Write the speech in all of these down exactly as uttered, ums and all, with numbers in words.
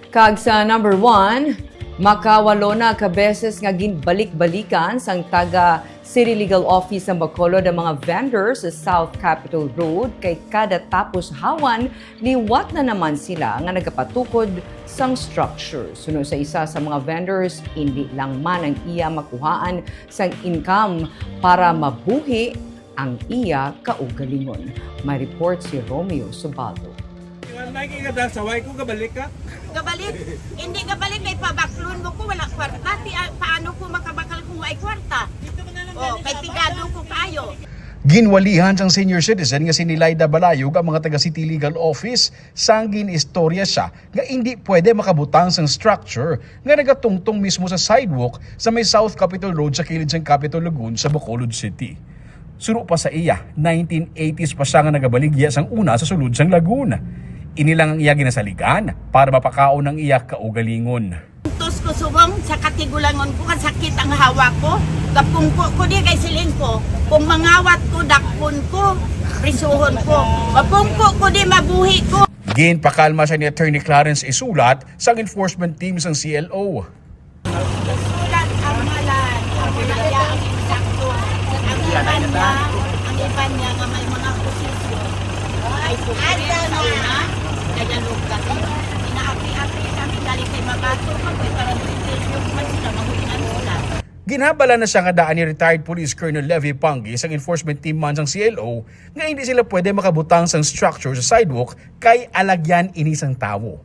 Kag sa number one, makawalo na ka beses nga ginbalik-balikan sang taga City Legal Office sang Bacolod ang mga vendors sa South Capitol Road, kay kada tapos hawan, liwat na naman sila nga nagapatukod sang structure. Suno sa isa sa mga vendors, indi lang man ang iya makuhaan sang income para mabuhi ang iya kaugalingon. May report si Romeo Subaldo. Nakikita sa way ko, gabalik ka? Gabalik? Hindi gabalik kay pabaklon mo ko, wala kwarta. Ti, ah, paano ko makabakal kung way kwarta? Oh, kay pigado ko kayo. Ginwalihan sang senior citizen nga si Nilayda Balayog ang mga taga City Legal Office sang gin-istorya siya nga indi pwede makabutang sang structure nga nagatungtong mismo sa sidewalk sa may South Capitol Road sa kilid sang Capitol Lagoon sa Bacolod City. Suno pa sa iya, nineteen eighties pa siya nga nagabaligya sang una sa sulod sang lagoon. Ini lang ang iya ginasaligan para mapakaon ang iya kaugalingon. Tos ko subong sa katigulangon ko, kasakit ang hawak ko. Gapungko ko di kay siling ko, kung mangawat ko, dakpon ko, prisuhon ko. Mapungko ko di, mabuhi ko. Ginpakalma siya ni Attorney Clarence Isulat sang enforcement team sang C L O. Sulat ang ngalan, ang mga iya ang insakto. Ang iban niya, ang iban niya nga may mga posisyon ay po na, kaya lugati. Inaapi-api kami, galing kay Mabato, kay para sa interview, kung sila mahulingan sila. Ginhabala na siya nga daan ni retired Police Colonel Levy Panggi sang enforcement team man sang C L O nga hindi sila pwede makabutang sang structure sa sidewalk kay alagyan ini sang tawo.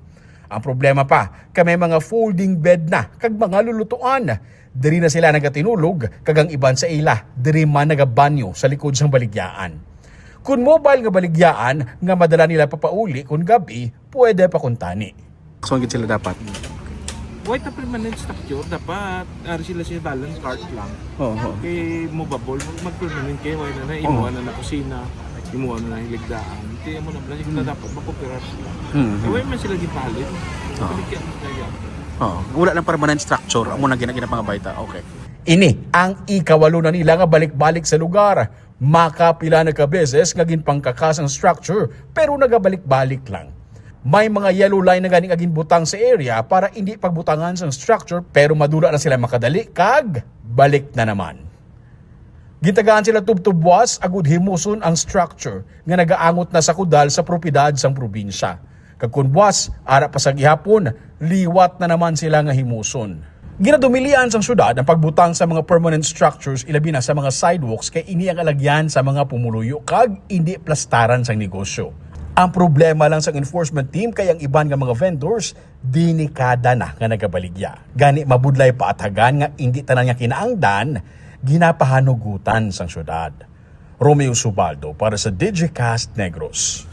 Ang problema pa, kay may mga folding bed na kag mga lulutuan. Diri na sila nagatinulog kag ang iban sa ila diri man nagabanyo sa likod sang baligyaan. Kun mobile nga baligyaan nga madala nila papauli kun gabi, pwede pa kuntani. So, gid sila dapat. Why ta permanent structure? Dapat ari sila sa balance cart lang. Oo. Kay mo babol, mag-permanent kay why na na, imuha na na kusina, imuha na na hiligdaan. Kaya mo na bala, siguro dapat makoperar sila. Mm. Kay why man sila gipalit? Balik yan, kaya. Oo. Wala lang permanent structure. Amo na gina-, ginapangabayta. Okay. Ini ang ikawalo na nila nga balik-balik sa lugar. Makapila na ka beses nga ginpangkakas ang structure, pero nagabalik-balik lang. May mga yellow line na gani nga ginbutang sa area para indi pagbutangan sang structure, pero madula na sila makadali kag balik na naman. Gitagaan sila tubtob buwas agud himuson ang structure nga nagaangot na sa kudal sa propiedad sang probinsya. Kag kon buwas, ara pa sa gihapon, liwat na naman sila nga himuson. Ginadumilian sang syudad ang pagbutang sa mga permanent structures, ilabi na sa mga sidewalks, kay ini ang alagyan sa mga pumuluyo kag indi plastaran sang negosyo. Ang problema lang sang enforcement team kay ang iban nga mga vendors delikada na nga nagabaligya. Gani mabudlay paatagan nga indi tanan nga kinaangdan ginapahanugutan sang syudad. Romeo Subaldo para sa Digicast Negros.